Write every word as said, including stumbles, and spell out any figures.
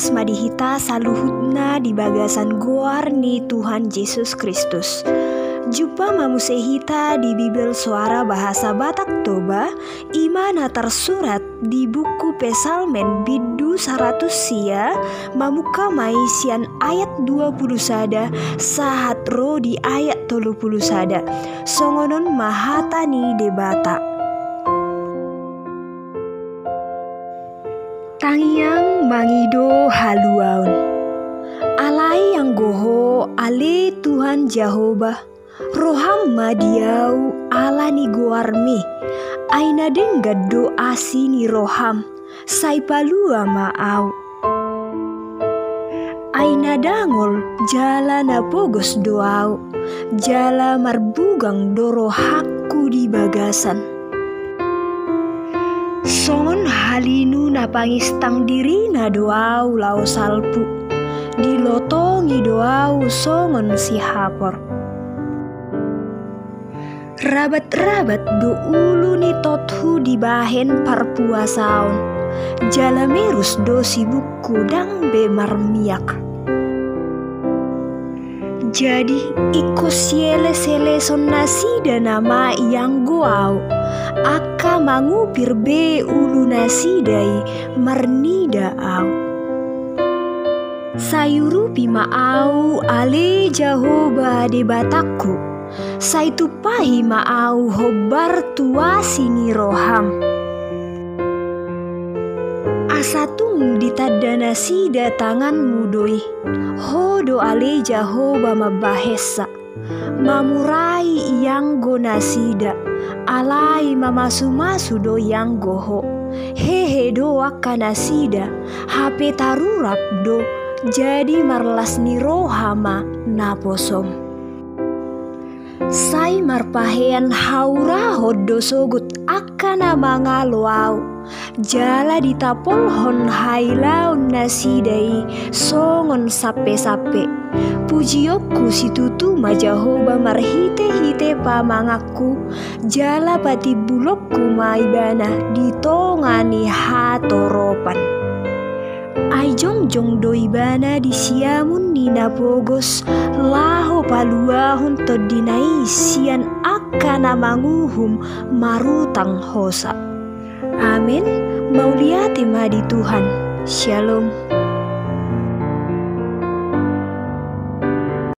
ma di hita saluhutna di bagasan goar ni Tuhan Jesus Kristus. Jumpa ma muse hita di Bibel Soara Bahasa Batak Toba, i ma na tarsurat di buku Psalmen bindu saratus sia, mamungka ma i sian ayat dua pulu sada sahat ro di ayat tolu pulu sada. Songon on ma hata ni Debata. Tangiang mangido haluaon. Alai anggo Ho, ale Tuhan Jahowa, roham ma di ahu ala ni goarmi. Ai na denggan do asi ni roham, sai palua ma ahu. Ai na dangol jala na pogos do ahu, jala marbugang do rohangku di bagasan. Songon halinu na pangistang dirina do ahu laho salpu, dilotongi do ahu songon sihapor. Rabat-rabat do ulu ni tothu dibahen parpuasaon, jala merus do sibukku ndang be marmiak. Jadi, ingkon siele-seleson nasida nama ianggo ahu, angka mangupir be ulu nasida i marnida ahu. Sai urupi ma ahu, ale Jahowa Debatangku, sai tumpahi ma ahu hombar tu asi ni roham. Asa tung ditanda nasida tanganmu do i. Ho do ale Jahowa mambahensa. Mamurai ianggo nasida, alai mamasu-masu do ianggo Ho. Hehe do angka nasida, hape tarurap do, jadi marlas ni roha ma naposom. Sai marpahean haurahon do sogot angka na mangalo ahu, jala ditapolhon hailaon nasida i songon sampe-sampe. Pujionku situtu ma Jahowa marhite-hite pamanganku, jala patimbulonku ma Ibana di tonga ni hatoropan. Ai jongjong do Ibana di siamun ni na pogos, laho paluahon tondina i sian angka na manguhum marutang hosa. Amen. Mauliate ma di Tuhan. Syalom.